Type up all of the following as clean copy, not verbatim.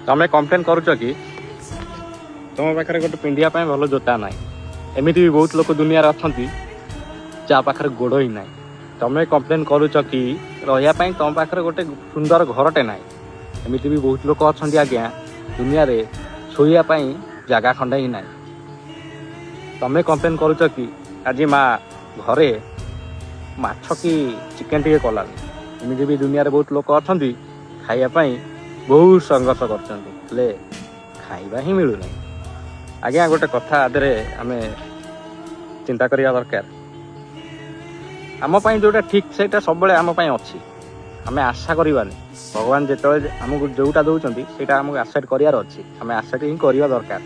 ତମେ କମ୍ପ୍ଲେନ୍ କରୁଛ କି ତମ ପାଖରେ ଗୋଟେ ପିନ୍ଧିବା ପାଇଁ ଭଲ ଜୋତା ନାହିଁ? ଏମିତି ବି ବହୁତ ଲୋକ ଦୁନିଆରେ ଅଛନ୍ତି, ଯାହା ପାଖରେ ଗୋଡ଼ ହିଁ ନାହିଁ। ତମେ କମ୍ପ୍ଲେନ୍ କରୁଛ କି ରହିବା ପାଇଁ ତମ ପାଖରେ ଗୋଟେ ସୁନ୍ଦର ଘରଟେ ନାହିଁ? ଏମିତି ବି ବହୁତ ଲୋକ ଅଛନ୍ତି ଆଜ୍ଞା ଦୁନିଆରେ, ଶୋଇବା ପାଇଁ ଜାଗା ଖଣ୍ଡେ ହିଁ ନାହିଁ। ତମେ କମ୍ପ୍ଲେନ୍ କରୁଛ କି ଆଜି ମା ଘରେ ମାଛ କି ଚିକେନ୍ ଟିକେ କଲାନି? ଏମିତି ବି ଦୁନିଆରେ ବହୁତ ଲୋକ ଅଛନ୍ତି, ଖାଇବା ପାଇଁ ବହୁତ ସଂଘର୍ଷ କରୁଛନ୍ତି, ହେଲେ ଖାଇବା ହିଁ ମିଳୁନାହିଁ। ଆଜ୍ଞା, ଗୋଟେ କଥା ଆଦେହରେ ଆମେ ଚିନ୍ତା କରିବା ଦରକାର। ଆମ ପାଇଁ ଯୋଉଟା ଠିକ୍, ସେଇଟା ସବୁବେଳେ ଆମ ପାଇଁ ଅଛି। ଆମେ ଆଶା କରିବାନି। ଭଗବାନ ଯେତେବେଳେ ଆମକୁ ଯୋଉଟା ଦଉଛନ୍ତି, ସେଇଟା ଆମକୁ ଆକ୍ସେପ୍ଟ କରିବାର ଅଛି। ଆମେ ଆକ୍ସେପ୍ଟ ହିଁ କରିବା ଦରକାର।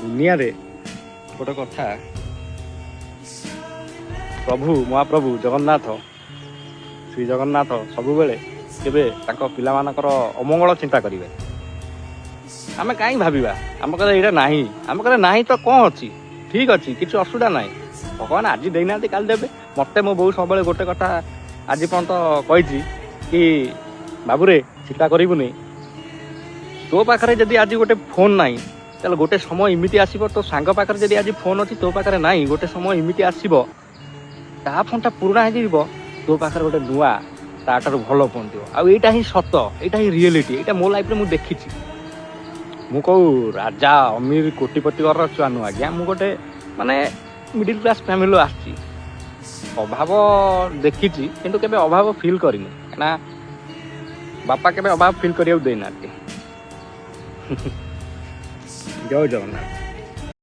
ଦୁନିଆରେ ଗୋଟେ କଥା, ପ୍ରଭୁ ମହାପ୍ରଭୁ ଜଗନ୍ନାଥ, ଶ୍ରୀ ଜଗନ୍ନାଥ ସବୁବେଳେ କେବେ ତାଙ୍କ ପିଲାମାନଙ୍କର ଅମଙ୍ଗଳ ଚିନ୍ତା କରିବେ? ଆମେ କାହିଁ ଭାବିବା ଆମ କଥା ଏଇଟା ନାହିଁ? ଆମ କଥା ନାହିଁ ତ କ'ଣ ଅଛି? ଠିକ୍ ଅଛି, କିଛି ଅସୁବିଧା ନାହିଁ। ଭଗବାନ ଆଜି ଦେଇନାହାନ୍ତି, କାଲି ଦେବେ। ମୋତେ ମୋ ବୋଉ ସବୁବେଳେ ଗୋଟେ କଥା ଆଜି ପର୍ଯ୍ୟନ୍ତ କହିଛି କି, "ବାବୁରେ, ଚିନ୍ତା କରିବୁନି। ତୋ ପାଖରେ ଯଦି ଆଜି ଗୋଟେ ଫୋନ୍ ନାହିଁ, ତାହେଲେ ଗୋଟେ ସମୟ ଏମିତି ଆସିବ, ତୋ ସାଙ୍ଗ ପାଖରେ ଯଦି ଆଜି ଫୋନ୍ ଅଛି, ତୋ ପାଖରେ ନାହିଁ, ଗୋଟେ ସମୟ ଏମିତି ଆସିବ, ତା ଫୋନ୍ଟା ପୁରୁଣା ହେଇଯିବ, ତୋ ପାଖରେ ଗୋଟେ ନୂଆ ତାଠାରୁ ଭଲ ଫୋନ୍ ଥିବ।" ଆଉ ଏଇଟା ହିଁ ସତ, ଏଇଟା ହିଁ ରିଏଲିଟି। ଏଇଟା ମୋ ଲାଇଫରେ ମୁଁ ଦେଖିଛି। ମୁଁ କେଉଁ ରାଜା, ଅମିର, କୋଟିପତି ଘରର ଛୁଆ ନୁହଁ ଆଜ୍ଞା। ମୁଁ ଗୋଟେ ମାନେ ମିଡ଼ିଲ୍ କ୍ଲାସ୍ ଫ୍ୟାମିଲିରୁ ଆସିଛି। ଅଭାବ ଦେଖିଛି, କିନ୍ତୁ କେବେ ଅଭାବ ଫିଲ୍ କରିନି, କାହିଁକିନା ବାପା କେବେ ଅଭାବ ଫିଲ୍ କରିବାକୁ ଦେଇନାହାନ୍ତି। ଜୟ ଜଗନ୍ନାଥ।